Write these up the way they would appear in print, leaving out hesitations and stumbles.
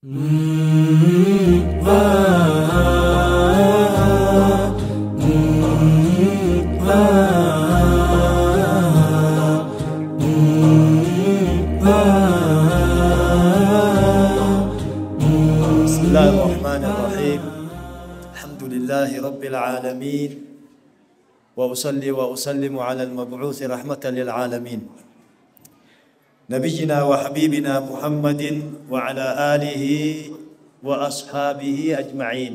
بسم الله الرحمن الرحيم. الحمد لله رب العالمين، وأصلي وأسلم على المبعوث رحمة للعالمين، نبينا وحبيبنا محمد وعلى آله وأصحابه أجمعين.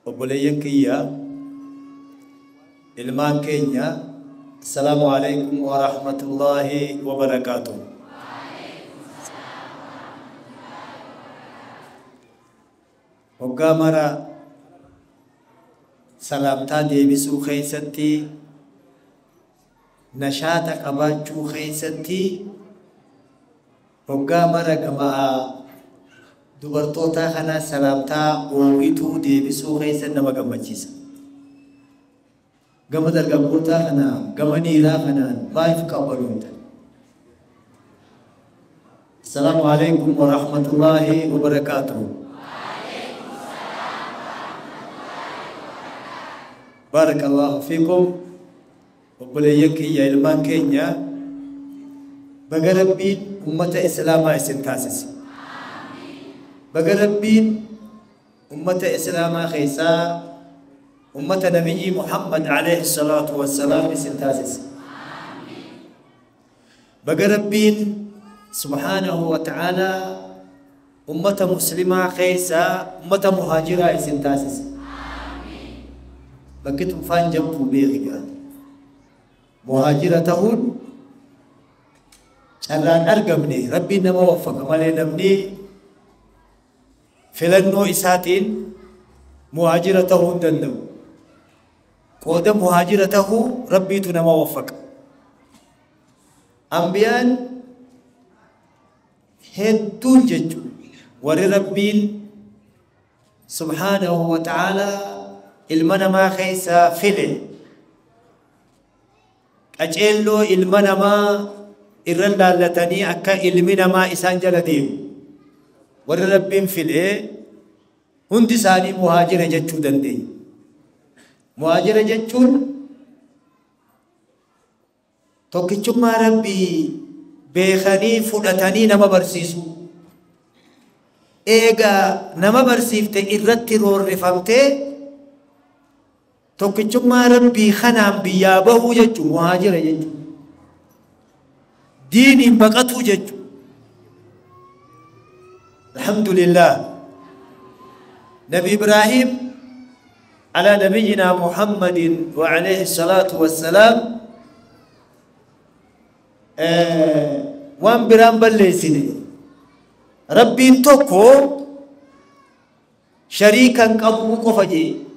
Obboleeyyan kiyya, ilmaan keenya, السلام عليكم ورحمة الله وبركاته. Hoggaa mara salaamtaa deebisuu keessatti, nashaata qabaachuu keessatti, hoggaa mara gamaa dubartoota kana salaamtaa ooyituu deebisuu keessatti nama gammachiisa. Gama dargaggoota kanaa, gama dhiiraa kanaan maaliif qabbaluudha? السلام عليكم ورحمة الله وبركاته. بارك الله فيكم. Obboleeyyan kiyya, ilmaan keenya, baga Rabbiin ummata Islaamaa isin taasise. Baga Rabbiin ummata Islaamaa keessaa ummata Nabiyyi Muhammad عليه الصلاة والسلام isin taasise. Baga Rabbiin سبحانه وتعالى ummata Muslimaa keessaa ummata Muhaajiraa isin taasise. Bakki tunfaan jabtuu beekigaa. Muhaajira ta'uun carraan argamne, Rabbiin nama waffaka malee namni filannoo isaatiin muhaajira ta'uu hin danda'u. Qooda muhaajira ta'uu Rabbiitu nama waffaka. Ambiyaan hedduun jechuudha. Warri Rabbiin سبحانه وتعالى ilma namaa keessaa file, qaceelloo ilma namaa irra laallatanii akka ilmi namaa isaan jala deemu, warri Rabbiin filee hundi isaanii muhaajira jechuu dandeenya. Muhaajira jechuun tokkichummaa Rabbii beekanii fudhatanii nama barsiisu. Eegaa nama barsiifte irratti roorrifamtee tokkichummaa Rabbii kanaan biyyaa bahuu jechuun muhaajira jechuudha. Diiniin baqatuu jechuudha. الحمد لله. Nabi Ibrahim على نبينا محمد وعليه الصلاة والسلام waan biraan balleessine, Rabbiin tokko, shariikan qabu qofa jee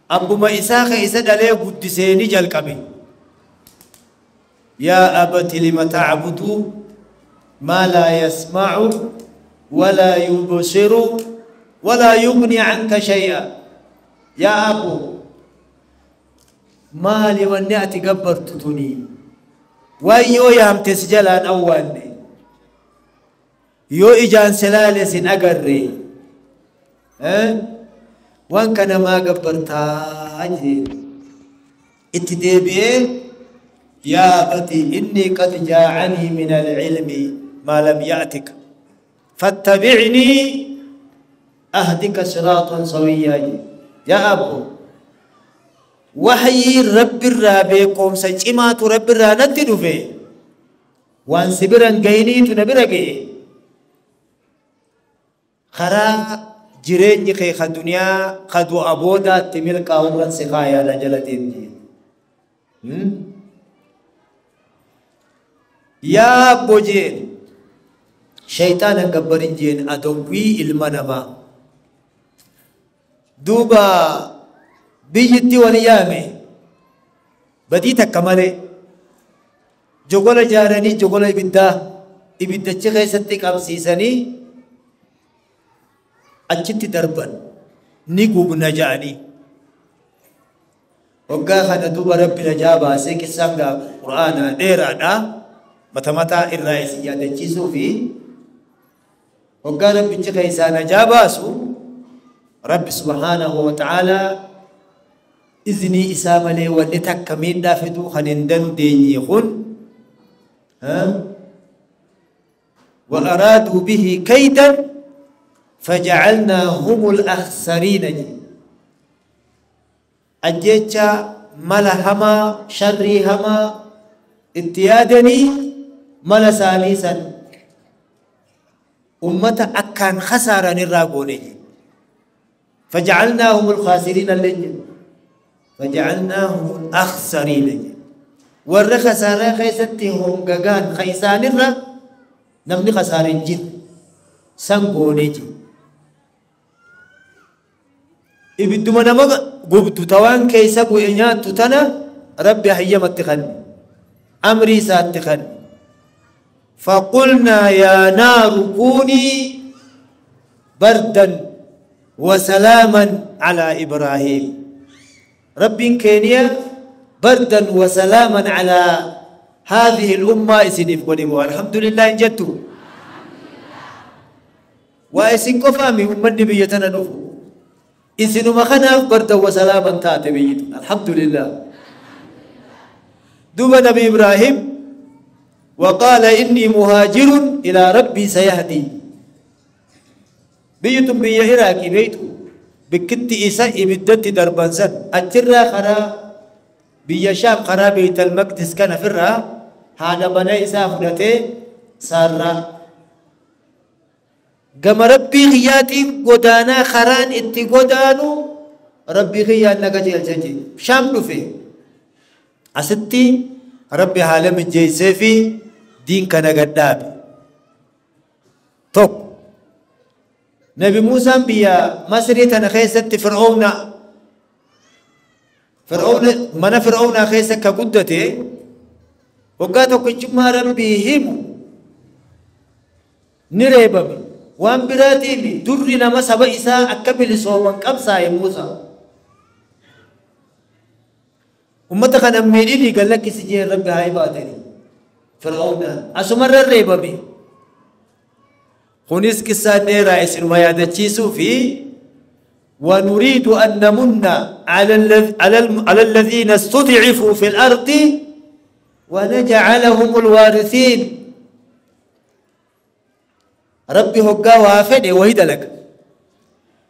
abbuma isaa ka isa dhalee guddisee ni jalqabe. يا أبت لم تعبد ما لا يسمع ولا يبصر ولا يغني عنك شيئا. Yaa abu, maali wanni ati gabbartu tuni? Waan yoo yaamte si jalaan awwaanne, yoo ijaan si laale sin agarre, waan kana maa gabbartaa jeen. Itti deebi'ee, يا أبت إني قد جاءني من العلم ما لم يأتك فاتبعني أهدك صراطا سويا. Yaa abu, waxyii Rabbi irraa, beekumsa cimaatu Rabbi irraa natti dhufe, waan si biran gahiniitu na bira ga'e, karaa jireenyi kee ka duniyaa ka du'a boodaatti milkaa'u irran si kaayaa, na jala deemti. Yaa abbo jeen, shayxaana hin gabbarin jeen, adawwii ilma namaa. Duuba biyyitti wal yaame, badii takka malee jogola jaaranii, jogola ibiddaa ibiddachi keessatti qabsiisanii achitti darban, ni gubna ja'anii. Waggaa kana duuba Rabbi najaa baasee. Qissaan gaa Qur'aanaa dheeraadha. Mata mataa irraa isin yaadachiisuu fi hoggaa rabbichi keessaa najaa baasu Rabbi subhaanahu wa ta'aalaa iznii isaa malee wanni takka miidhaa fiduu kan hin dandeenye kun وأرادوا به كيدا فجعلناهم الأخسرين. أجيتشا ملا هما شري هما اتيادني ملا ساليسا أمة أكان خسارا الراغوني فجعلناهم الخاسرين اللجن فجعلناهم الأخسرين. والرخسارة خيستي هم غغان خيسان الرا نمني خسارين جد سنغوني جد ibidduma nama gubtu tawaan keessa bu'e nyaattu tana rabbi hayyamatti kanne amrii isaatti kanne. فقلنا يا نار كوني بردا وسلاما على إبراهيم. رب كينيا بردا وسلاما على هذه الأمة إسنف قدموا الحمد لله جدوا وإسن كفامي أمة نبيتنا نفو إسن مخنا بردا وسلاما تاتبيت الحمد لله. دوب نبي إبراهيم وقال إني مهاجر إلى ربي سيهدي. بيتم بي إراكي بيتو بكت إساء بدت دربان سن أجرى خرا بي شام خرا بيت المقدس كان فرا هذا بني إساء فلتي سارا قام ربي غياتي قدانا خران اتي قدانو ربي غيان نقجي الجنجي شام نفي أستي ربي عالم الجيسفي دين كان قداب توك. نبي موسى بيا مصر تنخيست فرعون فرعون من فرعون خيسك كقدته وقاتو كجما ربيهم نريبم وان براتي دري نما سبا إسا أكبل صومن قبصا يا موسى أمتا كان ميدي قال لك سجي ربي هاي باتني فرعون أسمر الريبمي خنيس كسان نيرا اسم ما يادتشيسو في ونريد أن نمن على الذين استضعفوا في الأرض ونجعلهم الوارثين. ربي هقا وافد وهيد لك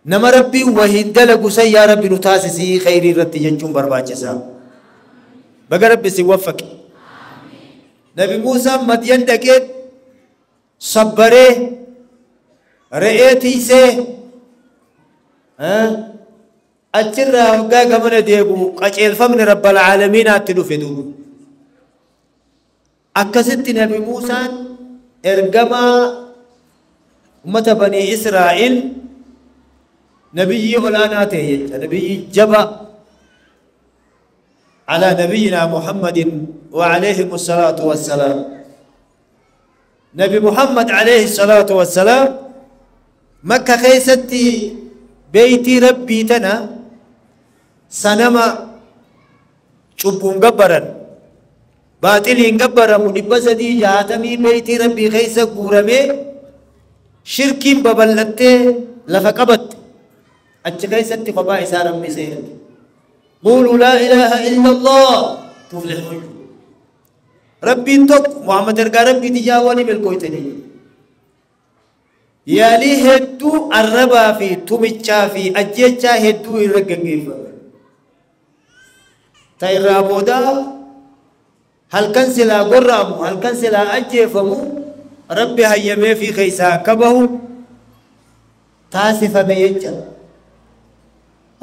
نما ربي وهيد لك سي يا ربي نتاسسي خيري رتي جنجم برباچسا بقى ربي سيوفق. نبي موسى مدين دكت صبره رئيتي سي أجرى هقا كمن ديبو قجل فمن رب العالمين أتلو فدو أكست نبي موسى إرجما أمة بني إسرائيل نبي أولاناته نبي جبا على نبينا محمد وعليهم الصلاة والسلام. نبي محمد عليه الصلاة والسلام مكة خيستي بيتي ربي تنا سنما شبون قبرا باطلين قبرا منبسدي جاتمي بيتي ربي خيسة قورمي شركين ببلتي لفقبت أتشكيستي قبائي سارم مسيرت قولوا لا إله إلا الله تفلحون. ربي انتق محمد ارقى ربي تجاواني بالكويتني يالي هدو الربا في تمتشا في أجيتشا هدو الرقنقيف تيرابودا هل كان سلا قرامو هل كان سلا أجيفمو ربي هيمي في خيسا كبه تاسف بيجا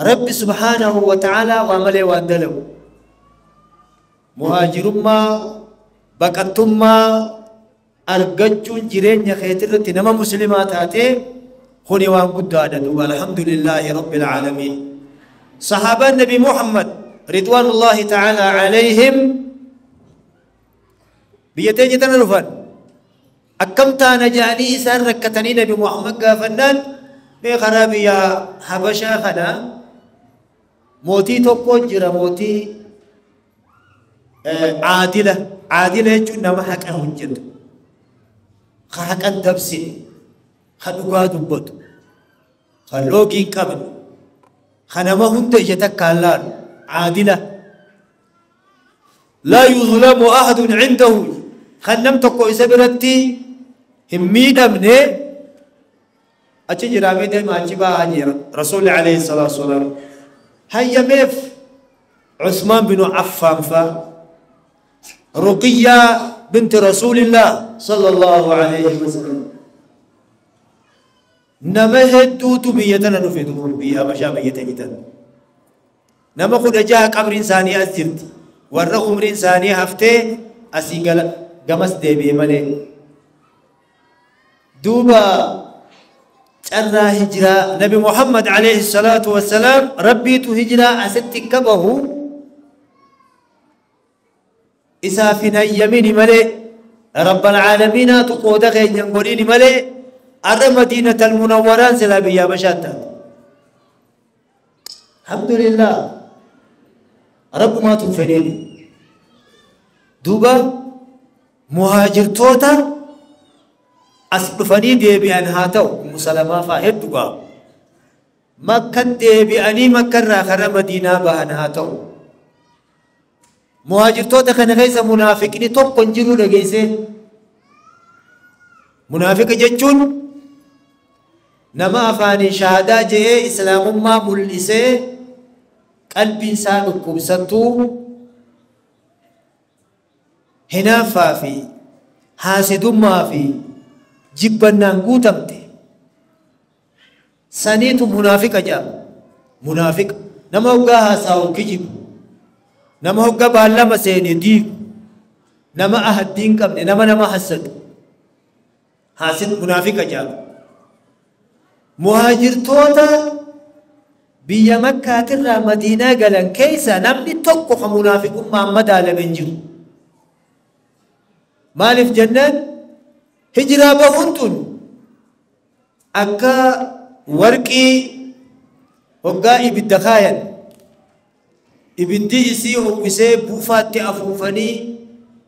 ربي سبحانه وتعالى وعمله واندلو مهاجرما بقتما أرجون جيرين يا خيترتي نما مسلمات هاتي خوني وان قد الحمد لله رب العالمين. صحابة النبي محمد رضوان الله تعالى عليهم بيتين تنرفن أكمتا نجاني إسان ركتني نبي محمد قافنان بخرابي يا حبشا خنا موتي توكو جرا موتي عادلة Caadila jechuun nama haqa hojjetu, ka haqan dabsine, ka dhugaa dubbatu, ka loogii hin qabne, ka nama hunda ija takkaan laalu, caadila. Laa yuzlamu ahadun cindahu, kan nam tokko isa biratti hin miidhamne. Achi jiraamee deema, achi bahaa jira. Rasuulli alayhi salaatu wasalaam hayyameef. Usmaan binu Affaan fa, Ruqiyyaa binti Rasuulillah sallallahu alayhi wasallam, nama hedduutu biyya tana dhufe. Duuba biyya Habashaa biyya tana nama 16 qabriin isaanii as jirti. Warra umriin isaanii haftee asii gala gamas deebi'e malee. Duuba carraa hijiraa Nabi Muhammad alayhi salaatu wassalaam Rabbiitu hijiraa asitti qabahu isaaf hin hayyamini malee, Rabbal caalamiinaatu qooda keenya hin godhini malee, arra Madiinatal Munawwaraan silaa biyya Habashaa taate. Alhamdulillah, Rabbumaatu hin fedheeni. Duuba muhaajirtoota as dhufanii deebi'an haa ta'u, Ummu Salamaa faa hedduu gaa Makkan deebi'anii Makkarraa kara Madiinaa bahan haa ta'u, muhaajirtoota kana keessa munaafiqni tokko hin jiru. Dhageessee, munaafiqa jechuun nama afaaniin shaahadaa je'ee islaamummaa mul'isee qalbiin isaa dhukkubsattuu, hinaaffaa fi haasidummaa fi jibbannaan guutamte saniitu munaafiqa jedhama. Munaafiqa nama hoggaa haasa'u kijibu, nama hoggaa baallama seene diigu, nama ahaddii hin qabne, nama nama hassadu, haasid, munaafiqa jedhama. Muhaajirtoota biyya Makkaatirraa Madiinaa galan keessa namni tokko ka munaafiqummaan madaalame hin jiru. Maaliif jennaan, hijiraa bahuun tun akka warqii hoggaa ibidda kaayan ibiddi isii ho'isee buufaatti afuufanii,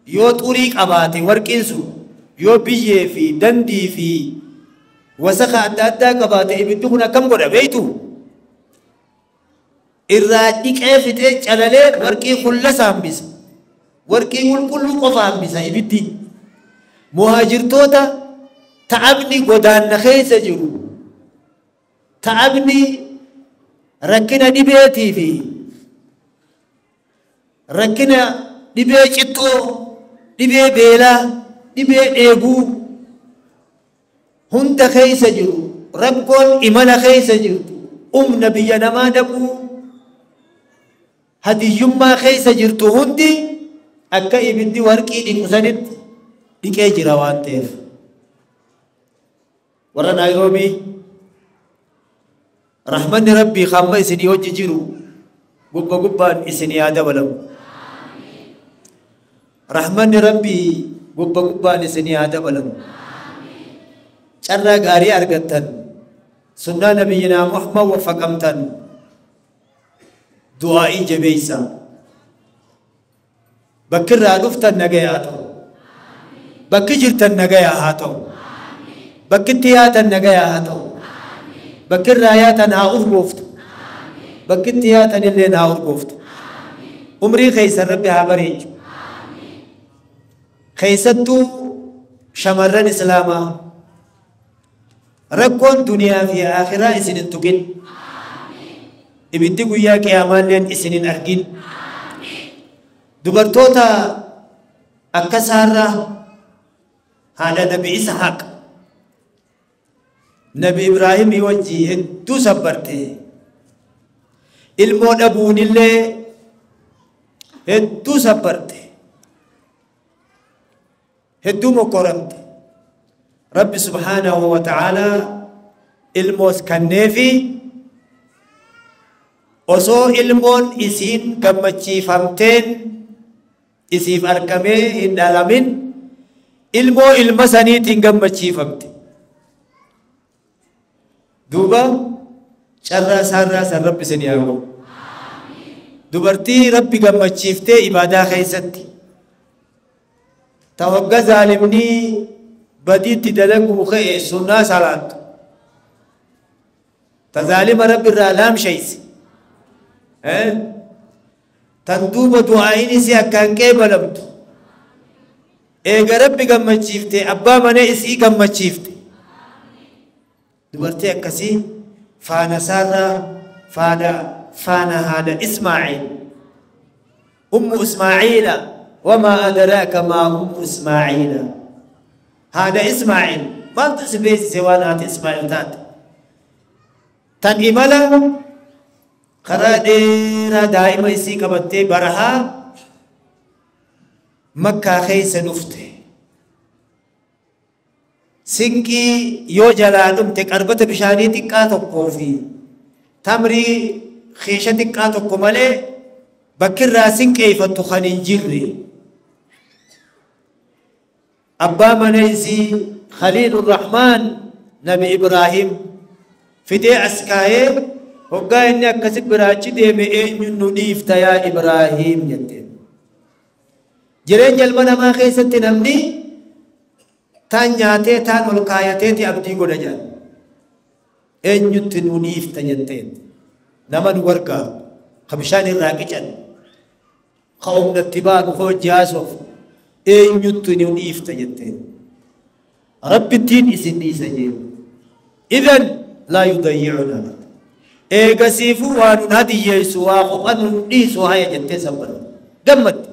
yoo xurii qabaate warqiin sun, yoo biyyee fi dandii fi wasaka adda addaa qabaate, ibiddi kun akkam godha beeytu? Irraa dhiqee fixee calalee warqii kullasa hambisa. Warqii qulqulluu qofa hambisa ibiddi. Muhaajirtoota ta'abni godaanna keessa jiru, ta'abni rakkina dhibeetii fi rakkina dhibee cittoo, dhibee beelaa, dhibee dheebuu hunda keessa jiru, rakkoon imala keessa jirtu, humna biyya namaa dhabuu, hadiyyummaa keessa jirtu hundi akka ibiddi warqii dhiqu sanitti dhiqee jira waan ta'eef. Warra Naayiroobii, rahmanni Rabbii hamma isinii hojji jiru gubba gubbaan isinii haa dabalamu. Rahmanni Rabbii gubba gubbaan isinii haa dabalamu. Carraa gaarii argattan, sunnaa Nabiyyinaa Muhammad waffaqamtan, du'aa'ii jabeeysa. Bakki irraa dhuftan nagaya haa ta'u. Bakki jirtan nagaya haa ta'u. Bakki itti yaatan nagaya haa ta'u. Bakki irraa yaatan haa urgooftu. Bakki itti yaatan illee haa urgooftu. Umrii keessan Rabbi haa bareechu. Keessattuu shamarran Islaamaa, rakkoon duniyaa fi akhiraa isin hin tuqin. Ibiddi guyyaa qiyaamaalleen isin hin argin. Dubartoota akka Saarraa haadha Nabi Ishaaq Nabi Ibraahimii wajjii hedduu sabbarte. Ilmoo dhabuunillee hedduu sabbarte. Hedduu mokkoramte. Rabbi subhaanahu wa ta'aalaa ilmoos kanneefi, osoo ilmoon isiin gammachiifamteen isiif argamee hin dhalamin, ilmoo ilma saniitiin gammachiifamte. Duuba carraa isaarraa san Rabbi isin haa godhu. Dubartii Rabbi gammachiiftee ibaadaa keessatti Ta hogga zaalimni badiitti dalaguu ka'e sunnaa salaattu. Ta zaalima Rabbi irraa laamsheyse. Tan duuba du'aa'iin isii akkaan qeebalamtu. Eega Rabbi gammachiifte abbaa mana isii gammachiifte. Dubartii akkasii faana Saarraa faana haadha Ismaaciil. Ummu Ismaaciila wamaa adraaka maa ummu Ismaaciila. Haadha Ismaaciil maaltu si beeksise waan haati Ismaaciil taate? Tan imala karaa dheeraa daa'ima isii qabattee barahaa Makkaa keessa dhufte. Sinqii yoo jalaa dhumte qarbata bishaanii xiqqaa tokkoo fi tamrii keesha xiqqaa tokko malee bakkirraa sinqeeffattu kan hin jirre. Abbaa mana isii Khaliilur Rahmaan Nabi Ibraahim fidee as kaayee hoggaa inni akkasi biraachi deeme eenyuun nu dhiifta yaa Ibraahim jetteen. Jireenya ilma namaa keessatti namni taan nyaatee taan ol kaayateeti abdii godha jedhan. Eenyutti nu dhiifta jetteen. Nama nu gargaaru, ka bishaan irraa qican, ka humnatti baanu, ka hojii haasoof eenyutti nu dhiifta jetteen. Rabbittiin isin dhiisa jeen. Idan laa yudayyi'una. Eegasiifuu waa nun hadiyyeessu waa kopha nun dhiisu haya jettee sabbatte. Gammadde.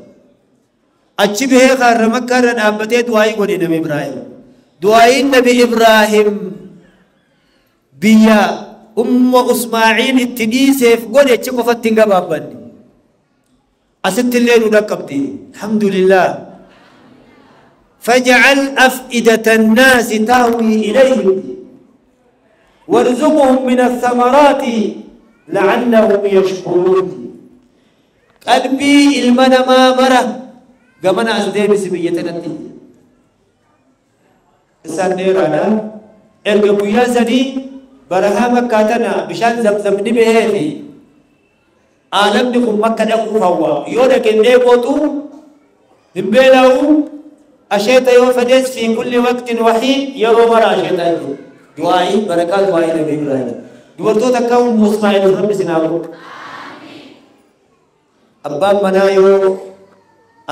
Achi bahee kaarra Makkaa irra dhaabbatee du'aayii godhe Nabi Ibraahim. Du'aayiin Nabi Ibraahim biyya Umma Ismaaciil itti dhiiseef godhe achi qofatti hin gabaabbanne. Asitti illee nu dhaqqabdi. Alhamdulillah. فاجعل أفئدة الناس تهوي إليهم وارزقهم من الثمرات لعلهم يشكرون. قلبي المنما مره gamana as deebisi biyya tanatti. Isaan dheeraadha. Erga guyyaa sadii barahaa Makkaa tana bishaan zamzam ni bahee fi aalamni kun Makka dhaquuf hawwa. Yoo dhaqeen dheebootu hin beela'u. Asheeta yoo fedhes fi kulli waqtin wahiid yeroo mara asheetaa jiru. Du'aa'ii barakaa du'aa'ii Nabi Ibraahim. Dubartoota akka Ummu Ismaa'il Rabbi isin haa godhu. Abbaan manaa yoo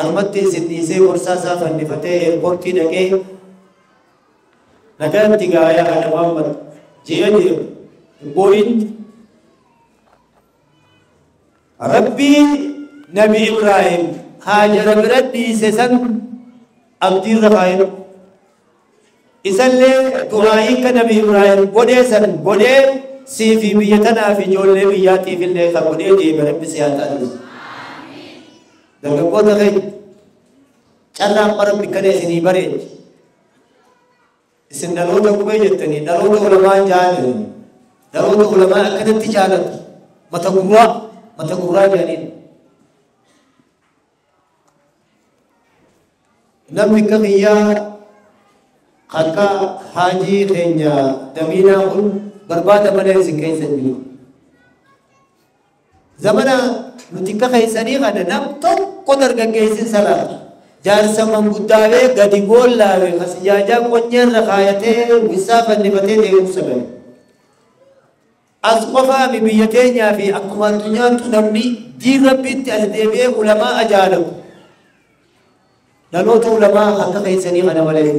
armatti isin dhiisee gorsaa isaa fannifatee eerpoortii dhaqee nagaatti gaayaa haadha Muhammad je'ee deemu hin boo'in. Rabbii Nabi Ibraahim Haajara bira dhiise san abdiirra kaayinu. Isallee du'aa'ii akka Nabi Ibraahim godhee san godhee sii fi biyya tanaa fi ijoollee biyyaatiif illee kan godhee deeme Rabbi si haa taasisu. Dargaggoota keenya carraa amma Rabbi kana isinii bareeche. Isin dhaloota qubee jettanii dhaloota ulamaa jaalatan. Dhaloota ulamaa akkanatti jaalatu. Mata gurraa jedhaniin. Namni akka kiyyaa akka haajii keenya damiinaa kun barbaada malee isin keessa hin jiru. Zamana nuti akka keessanii kana nam tokko dargaggeessin salaata. Jaarsa manguddaawee gadi goollaawe kasijaajaa qonyeerra kaayatee wisaa fannifatee deemuu sagale. As qofaami biyya teenyaa fi akkuma addunyaattu namni diin Rabbiitti as deebi'ee ulamaa ajaa'abu. Dhaloota ulamaa akka keessanii kana malee.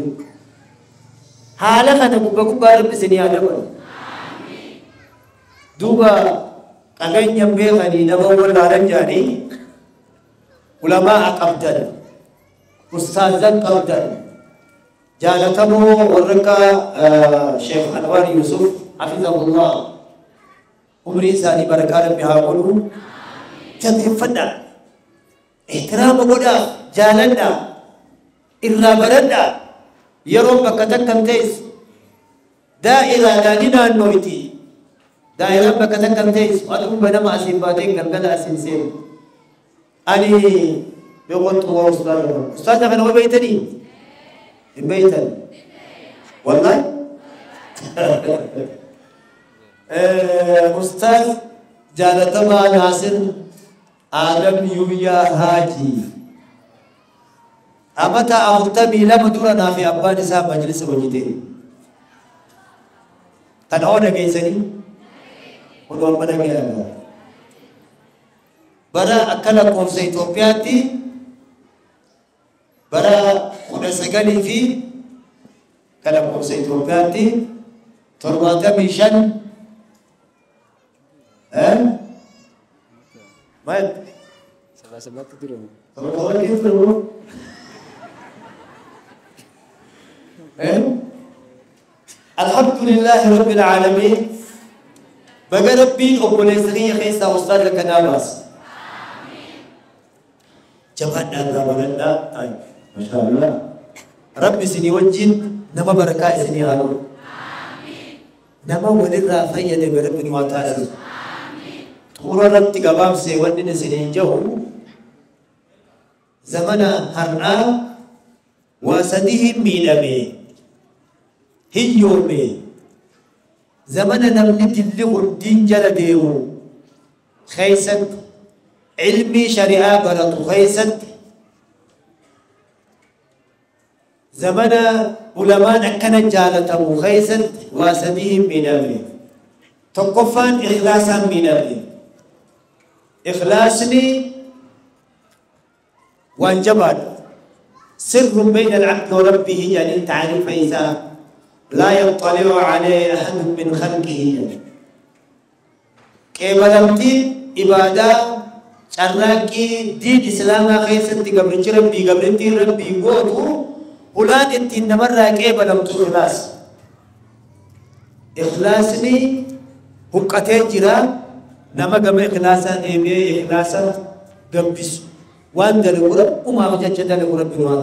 Haala kana gubbaa gubbaa Rabbi isinii haa dabalu. Duuba qabeenya beekanii nama wallaalan jedhanii ulamaa qabdan, ustaazan qabdan, jaalatamoo warra akka Sheekh Anwaar Yusuf hafizahullah umrii isaanii barakaa Rabbi haa godhu. Jabeeffadhaa, ihtiraama godhaa, jaaladhaa, irraa baradhaa. Yeroo bakka takka hin teessu daa'iraadhaan ni naannooyti. Daa'iraan bakka takka hin teessu. Aduun ganama asiin baatee galgala asiin seenu. Ani beekon xumura ustaaza kana. Ustaaza kana waa beeytanii? Hin beeytan. Wallahi? Ustaaz jaalatamaa Naasir Aadam Yuuyyaa Haajii. Amata 42 dura naa fi abbaan isaa majlisa hojjete. Tan oo dhageessanii kun amma dhaga'ama. Bara akka lakkoofsa Itoophiyaatti bara 19 fi akka lakkoofsa Itoophiyaatti 75 maal? 77 ture. 77 ture. Alhamdulillahi Rabbil Aalamiin. Baga Rabbiin obboleessa kiyya keessaa ustaaza kanaa baase. Jabaadhaa irraa baradhaa. Mashaallah. Rabbi isinii wajjin nama barakaa isinii haa godhu. Nama walirraa fayyadame Rabbi nu haa taasisu. Xumura irratti gabaabsee wanni isiniin jedhu zamana har'aa waa sadii hin miidhame. Hiyyoome. Zamana namni dilli hundiin jala deemu keessatti ilmii shari'aa baratu keessatti zamana ulamaan akkana jaalatamu keessatti waa sadii hin miidhamne. Tokkoffaan ikhlaasaan miidhamne. Ikhlaasni waan jabaadha. Sirrun bayna al-abdi wa rabbihi jedhanii taariifa isaa لا يطلع عليه أحد من خلقه. قبلتي عبادة شراكي دين إسلام خيست قبل ربي قبلتي ربي قوتو فلان انت نمر قبلت إخلاص. إخلاصني حقته جرا نما قبل إخلاصا إيمي إخلاصا قبس وان دلقوا رب وما وجدت دلقوا ربي وان.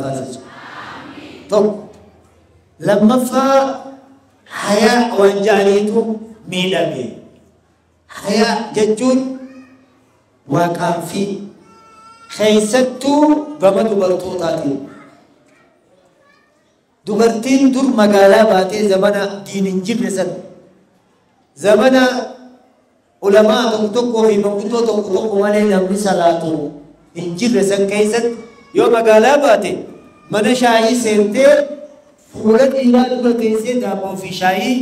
طب لما فا حياء وانجانيتو ميدامي حياء ججون وكان في خيستو بما دبرتوتاتي دبرتين در مقالا باتي زمانا دين جرسن زمانا علماء تقوكو في مقوتو تقوكو مالي نمي صلاتو انجرسن كيست يو مقالا باتي من شاهي سنتير fuula dhiiraa dura teessee daabboo fi shaayii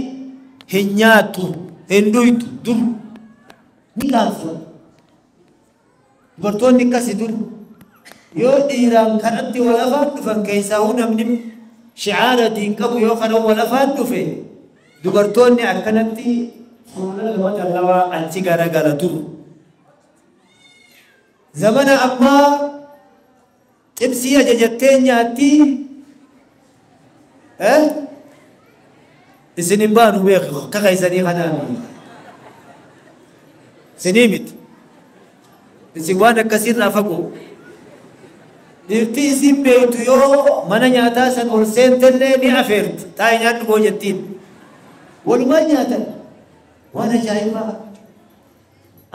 hin nyaattu, hin dhuytu dur ni gaafatu. Dubartoonni akkasii dur yoo dhiiraan kanatti wal afaan dhufan keessaa namni shi'aara diin qabu yoo kana wal afaan dhufe dubartoonni akkanatti fuula lama dallawaa achi garagala dur. Zamana ammaa xibsii ajajattee nyaatti. Isin hin baanu beeku akka keessanii kanaan isinii miti. Isin waan akkasiirraa fagoo. Dhiirti isin beektu yoo mana nyaataa san ol seentellee ni afeerti. Taa'ii nyaadhu boo jettiin. Walumaan nyaatan waan ajaa'ibaa.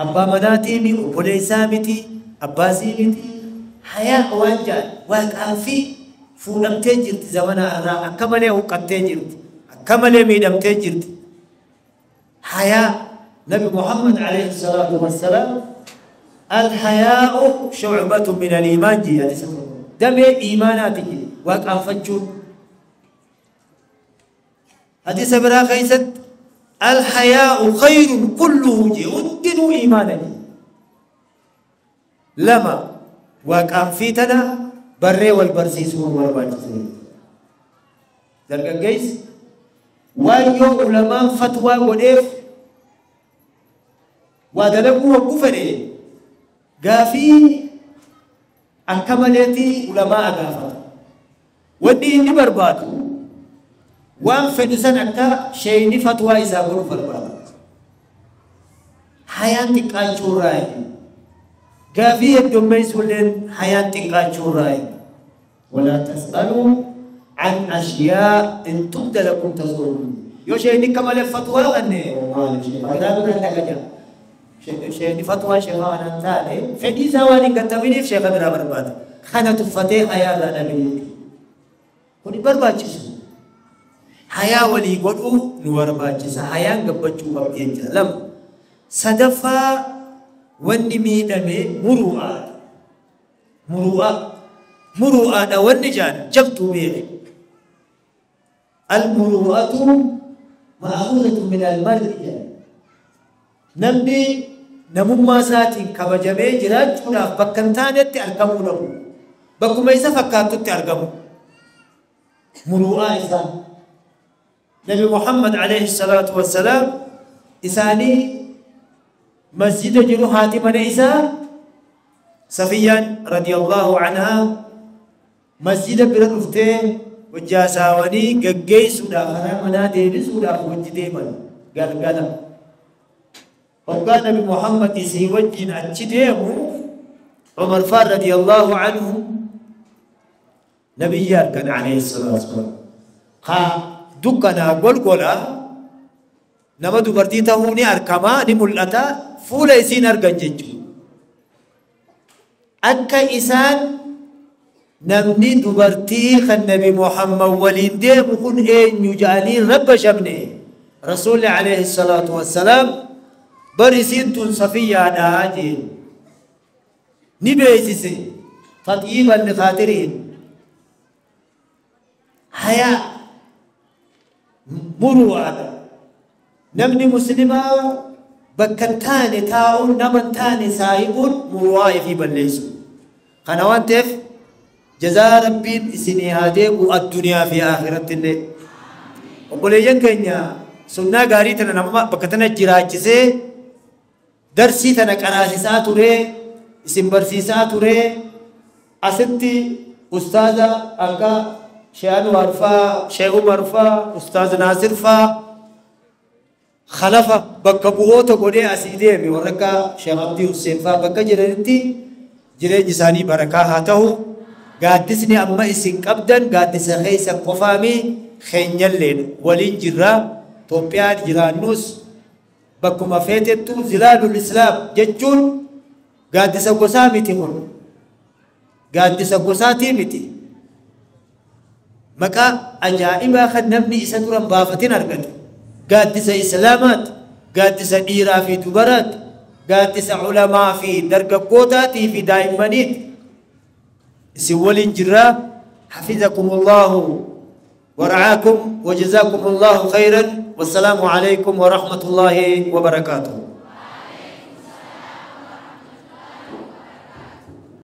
Abbaa manaatii mi obboleessaa miti abbaasii miti hayaa waan jaal waaqaa fi fuudhamtee jirti zamana har'aa akka malee huqqattee jirti akka malee miidhamtee jirti. Hayaa Nabi Muhammad alayhi salaatu wassalaam alhayaa'u shu'batun min al-iimaan jedhe. Damee iimaanaati jedhe waaqaanfachuun. Hadiisa biraa keessatti alhayaa'u khayrun kulluhu jedhe hundinuu iimaana jedhe. Lama waaqaanfii tana barree wal barsiisuu barbaachisa. Dargaggeessi waan yoo ulamaan fatwaa godheef waa dalaguu hogguu fedhe gaafii akka maleetti ulamaa gaafata. Wanni inni barbaadu waan fedhu san akka sheeyni fatwaa isaa godhu barbaada. Hayaan xiqqaachuu irraa gaafii heddummeessuulleen hayaan xiqqaachuu irraa. ولا تسألوا عن أشياء إن تبد لكم تسؤون. يو شيء كما الفتوى أني شيء فتوى شيخ أنا ثاني فدي زواني كتبني في شيخ بن برباد خانة الفتيح حياة لنا منك كوني برباد حياة ولي قدو نور حياة قبتشو قبتين لم صدفة ونمي نمي مروءة مروءة Muru'aadha wanni jaan jabtuu beeke. Al-muru'atu ma'akhuzatu min al-mar'i jedhan. Namni namummaa isaatiin kabajamee jiraachuudhaaf bakka hin taanetti argamuu dhabu. Bakkuma isa fakkaattutti argamu. Muru'aa isaa. Nabi Muhammad alayhi salaatu wassalaam isaanii masjida jiru, haati mana isaa Safiyyaan radiyallahu anhaa masjida bira dhuftee hojjaasaawanii gaggeessuudhaaf, karaa manaa deebisuudhaaf wajji deeman galgala. Hoggaa Nabi Muhammad isii wajjin achi deemu, Umar faan radiyallahu anhu nabiyyi argan alayhi salaatu wassalaam. Kaa dukkanaa golgolaa nama dubartii ta'uu ni arkamaa, ni mul'ata, fuula isiin argan jechuudha. Akka isaan namni dubartii kan Nabi Muhammad waliin deemu kun eenyu jedhanii rabba shabne, Rasuulli alayhi salaatu wassalaam bar isiin tun Safiyyaadhaa jeen. Ni beeksise taxyiiban likhaatiriin. Hayaa muru'aadha. Namni muslimaa bakka hin taane taa'uun, nama hin taane saahibuun muru'aa ifii balleessu. Kana waan ta'eef jazaa Rabbiin isinii haa deebi'u addunyaa fi akhiratti illee. Obboleeyyan keenya, sunnaa gaarii tana nama bakka tana jiraachisee, darsii tana qaraasisaa turee, isin barsiisaa turee, asitti ustaaza akka Sheekh Anwaar faa, Sheekh Umar faa, Ustaaz Naasir faa khalafa bakka bu'oota godhee asii deeme, warra akka Sheekh Abdii Hussein faa bakka jiranitti jireenyi isaanii barakaa haa ta'u. Gaaddisni amma isin qabdan gaaddisa keessa qofaami, keenyalleen waliin jirra. Itoophiyaan jiraannus bakkuma feetettu zilaalul Islaam jechuun gaaddisa gosaa miti kun. Gaaddisa gosaatii miti. Maqaa ajaa'ibaa kan namni isa duran baafatin argate. Gaaddisa Islaamaati, gaaddisa dhiiraa fi dubaraati, gaaddisa ulamaa fi dargaggootaatii fi daa'immaniiti. Isin waliin jirraa. Hafizakumullahu ورعاكم وجزاكم الله خيرا، والسلام عليكم ورحمة الله وبركاته.